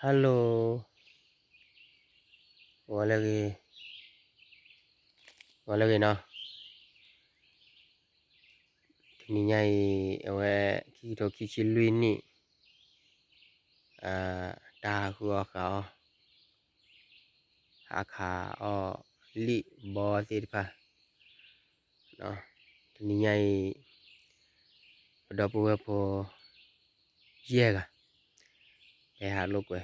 Hello, ဂီၤလၢအဂ့ၤ, ဂီၤလၢအဂ့ၤနီၤ. တနံၤညါအံၤ အဝဲ ခံကထိခံဆံလွံၢ်နံၣ် တၢ်ဟးဃုအီၣ်ဃုအီၣ် ဟးခးအီၣ်လံာ်ဘီသ့ၣ်တဖၣ်, တနံၤညါအံၤ ပဒီပုၢ်ဝဲၢ်ဖိ ယဲၢ်ဂၤ ပဟဲဟးလိာ်ကွဲ,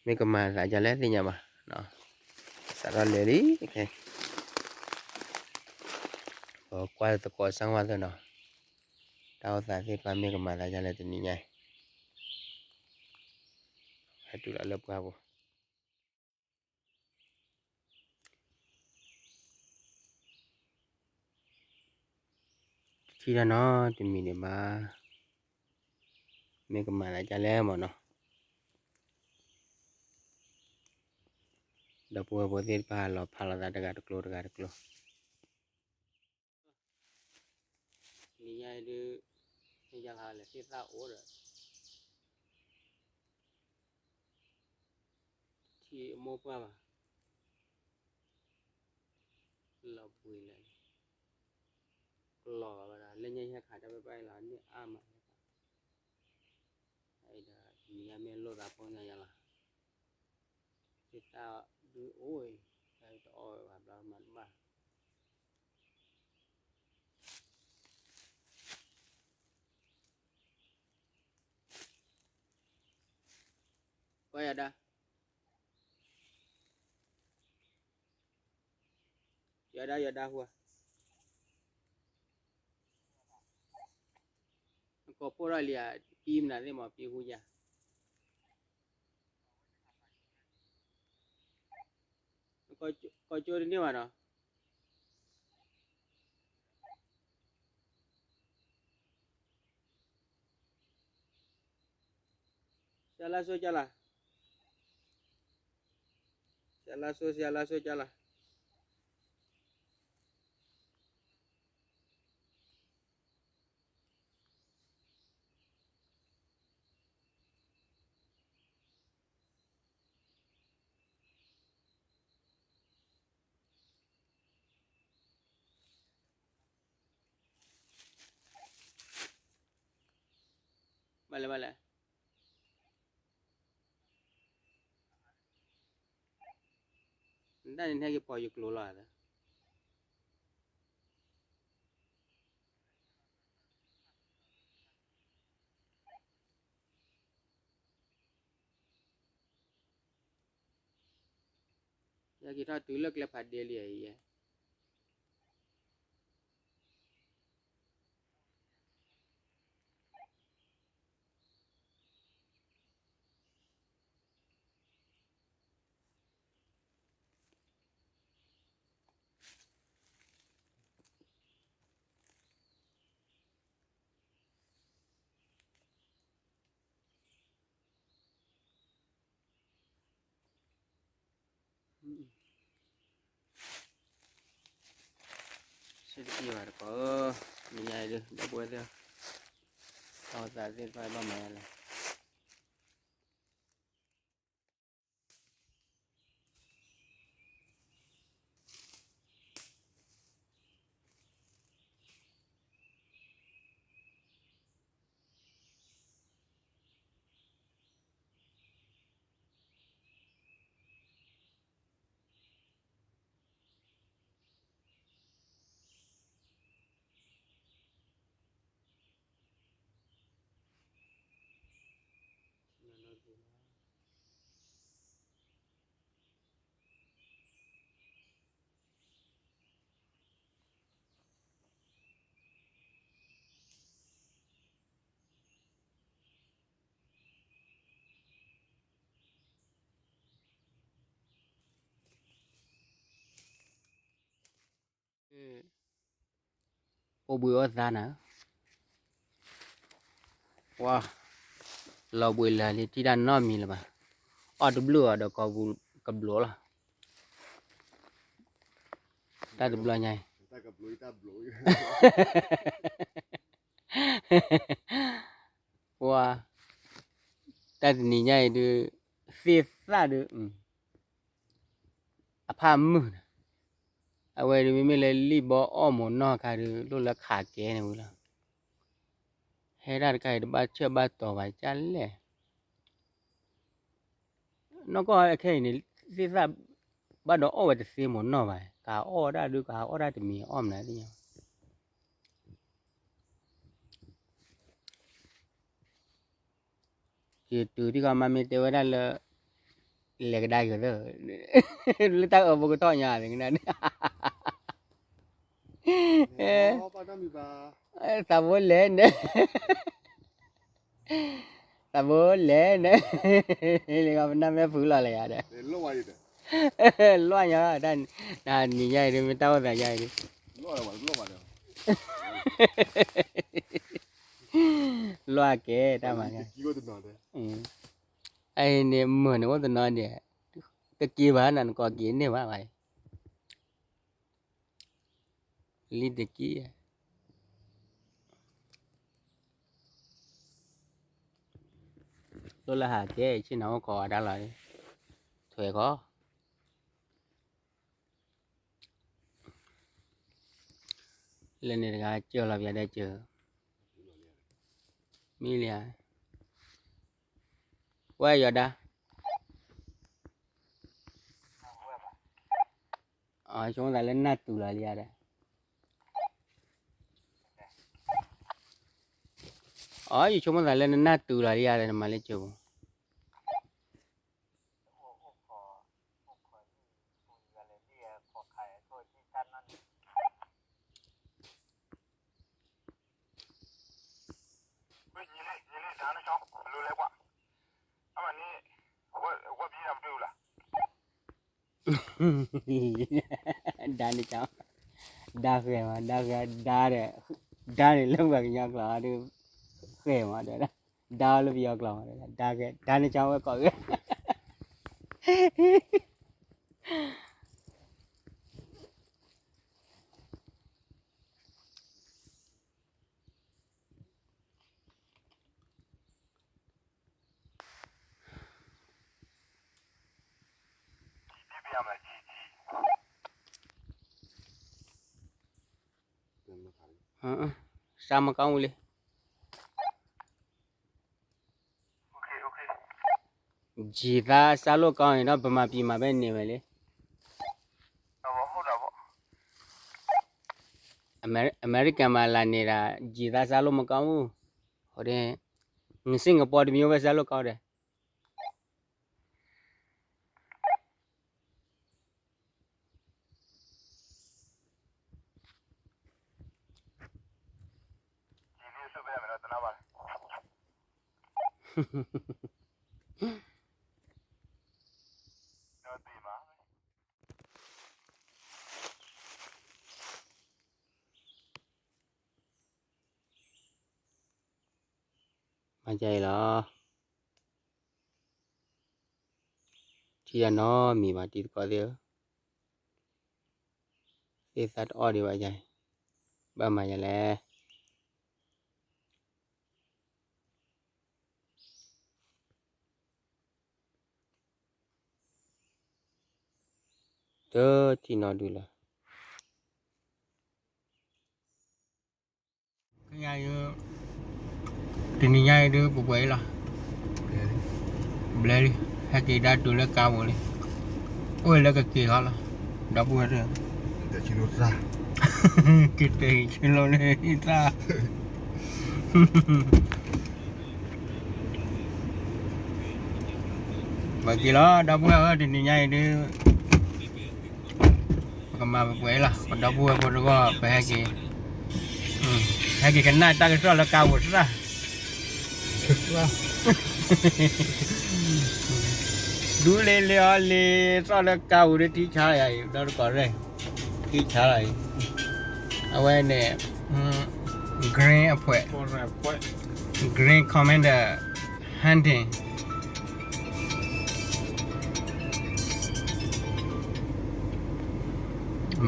မ့ၢ်ကမၤသးဒ်လဲၣ်သ့ၣ်ညါဘၣ်, စးထီၣ်လဲၤလံခဲအံၤ, ပကွၢ်သကိးစၢ်ဝါသ့ၣ်နီၤ, တၢ်အိၣ်သးသ့ၣ်တဖၣ်မ့ၢ်ကမၤသးဒ်လဲၣ်တနံၤညါအံၤ, ဟဲတုၤလီၤလၢပှၢ်ပူၤ တထံၣ်တၢ်နီတမံၤဒံးဘၣ်, မ့ၢ်ကမၤသးဒ်လဲၣ်မ့ၢ်နီၤ, ဒီပုၢ်ဝဲၢ်ဖိသ့ၣ်တဖၣ်လီၤဖးလိာ်သးတဂၤတကျိၤတဂၤတကျိၤ နံၤညါအံၤဒုး မ့ၢ်ယါလၢ်လဲၣ်သ့ၣ်သၣ်အိၣ်ဒီး ထံၣ်အမိၢ်ပှၢ်ဘၣ်, လီၤဘှံးလဲၣ်, ကလီၤဘၣ်ဝဲဒၣ် လၢညါယဟဲခးတၢ်ဘၣ်ဘၣ်အံၤလီၤ န့ၢ်အါမး, အံၤဒီး နံၤညါမ့ၢ်လိၣ်သးဖိညါယါလီၤ, သ့ၣ်သၣ်ဒုးအိၣ်အံၤ တၢ်တအီၣ်ဝဲဘၣ်ဘျီမၤတဘၣ် ကွၢ်ယၤဒါ, ယၤဒါ ယၤဒါဟူဧါ, နကိးဖှိၣ်ထီၣ်လံဧါ, ပံမနုၤသ့ၣ်မး ပံဟူယၤ, ကိးကၠိတန့ၢ်ဘၣ်နီၤ. ဆရာလာဆိုကြလား, ဆရာလာဆို, ဆရာလာဆိုကြလား. ဘၣ်လဲၣ်ဘၣ်လဲၣ်, နတၢ်န့ၣ်ဟဲက့ၤပိာ်ယကျိၤလီၤ. ယက့ၤထီၣ်တုၤလၢကျဲဖးဒ့လံယဲ. ဆၢတက့ၢ်ဘၣ်တကိးဧၢ, နံၤညါအံၤဒုး ဒီပုၢ်ဝဲၢ်သ့ၣ်, တၢ်အိၣ်သးသ့ၣ်တဖၣ်ဘၣ်မၤယါလဲၣ်. အိၣ်ဘှံးအိၣ်သါနၤ, ဝါ, လီၤဘှံးလၢာ်လံ ထံၣ်တၢ်နီတမံၤလၢၤဘၣ်, အီၣ်တဘျုးအီၤဒီးကီၢ်ပူၤကဘျိးလီၤ, တၢ်တဘျီညါအံၤ ဝါ, တၢ်တနံၤညါအံၤဒုး သ့ၣ်သၣ်ဒုး အဖးမုၢ်န့ၣ်, အဝဲဒုးမ့မ့ၢ်လၢလံၣ်ဘီအီၣ်မူးနီၢ်ခါဒုး လိၣ်လၢခးကဲန့ၣ်ဝံၤလီၤ. ဟဲဒၣ်တခါအံၤ တဘၣ်ဆၢၣ်ဘၣ်တီၤဘၣ်ကၢ်လဲၣ်. နီၢ်ကီၢ်အခဲအံၤန့ၣ် သ့ၣ်သၣ်ဘၣ်ဒီးအီၣ်ဝဲတသ့မူးနီၢ်ဘၣ်, ကဟးအီၣ်ဒၣ်ဒုး ကဟးအီၣ်ဒၣ်တမံၤအီၣ်မနုၤသ့ၣ်ညါ. ယတုၤထံၣ်ဃီမါမ့ၢ်တဲဝဲဒၣ်လၢ လဲၤကဒါက့ၤသၢ လၢတၢ်အၢဖိကထီၣ်ညါန့ၣ် သးဘိလဲၣ်န့ၣ်, သးဘိလဲၣ်န့ၣ်, လၢပနၢ်မ့ၢ်ဖုလီၤလၢယၤဒီး, လွၢ်ညါ, တၢ်နံၤညါအံၤဒုး မ့ၢ်တၢ်အိၣ်သးညါအံၤဒုး လွၢ်ကဲတၢ်မၤညါ, အအံၤန့ၣ် မုၢ်န့ၣ်အိၣ်တနီၤဒဲး, တက့ၤဘၣ်နၤ နကိးက့ၤန့ၢ်ဘၣ်ဘၣ်, လံတက့ၢ်, လိၣ်လၢဟးကဲ ဆ့ၣ်နီၤအိၣ်ခိးဝဲဒၣ်လီၤ, ထွဲခီ လၢန့ၣ်တဂၤစၢၤလီၤပျးဒဲးစၢၤ, မ့ၢ်လံဧါ, ဝဲယီၤဒါ, အဆိကမိၣ်သးလၢနၢ်တူၤလီၤလံဧါဒီး, အယဆိကမိၣ်သးလၢနနၢ်တူၤလီၤလံဧါဒီး နမၤလၢစၢၤပူၤ ဒါန့ၣ်က ဒါဃဲၤမး ဒါဃဲၤ ဒါဒီး ဒါန့ၣ်လၢပှၤကညီကျိာ်ဒီး ဃဲၤမးဒီး ဒါလၢပယီၤကျိာ်မးဒီး ဒါဃဲၤ ဒါန့ၣ်ကဝဲကိးဂ့ၤ စၢ်မကီၢ်ဝံၤလံ ယံာ်သးစၢ်လိၣ်ကီၢ်န့ၣ်ဒီး ဗမာပြည်မှာပဲနေမယ်လေ အမေရိကန်မှာလာနေတာ ယံာ်သးစၢ်လိၣ်မကီၢ်ဘူး ဟိုတဲ့ စင်ကာပူတမျိုးပဲ စၢ်လိၣ်ကီၢ်တယ် မၤကဲအံၤလီၤ ထံၣ်ယၤနီတမံၤဘၣ် တံၤသကိးသ့ၣ်ဧၢ, သ့ၣ်သၣ်တအီၣ်ဒံးဘၣ်ယၤ, ဘၣ်မၤယၤလဲၣ်. တထံၣ်နီဒုလီၤ. ကညါအံၤ တနံၤညါအံၤဒုး ပှဲၤပှဲၤအံၤလီၤ. ဘျဲလံ, ဟဲက့ၤဒါတုၤလၢကါပူၤလံ. အိၣ်လၢကက့ၤဃီလီၤ. ဒီပုၢ်ဝဲၢ်, ကတဲာ်ဆံလိန့ၣ် သၣ် ပက့ၤလီၤ ဒီပုၢ်ဝဲၢ်ဧၢ, တနံၤညါအံၤဒုး ပကမၤပှဲၤပှဲၤအံၤလီၤ. ပဒီပုၢ်ဝဲၢ်ဖိတဂီၢ် ပဟဲက့ၤ, ဟဲက့ၤကနၣ်တၢ်ကစီၣ်လၢကါပူၤသၣ်, ဒူလ့လ့အီၤလ့ သီၣ်လၢကါပူၤဒီး ထံဆါယၤအံၤ ဒီတကိးရဲၣ်, ထံဆါလီၤအံၤ, အဝဲန့ၣ် Green အဖွဲ့, Green Commander Hunting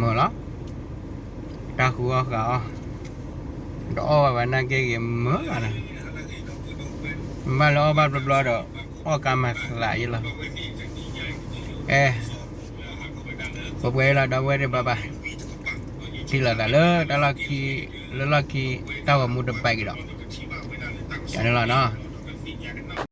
မၢလီၤ, တၢ်ဃုအီၣ်ဃာ်အီၣ်, တအီၣ်ဝဲဘၣ်နာ်က့ဂ့ၤမၢလီၤ, ဘၣ်လၢအီၣ်ဘၣ်ဘျီဘျီဒီး အီၣ်ကါမၤသးယဲလီၤ. အဲ ပှဲၤပှဲၤလီၤ ဒီပုၢ်ဝဲၢ်သ့ၣ်တဖၣ်, ထံၣ်လိာ်သးလၢတၢ်လီၢ်ခံ, လၢလီၢ်ခံ တၢ်ဂီၤမူတဘၣ်က့ၤဒီး တၢ်န့ၣ်လီၤနီၤ.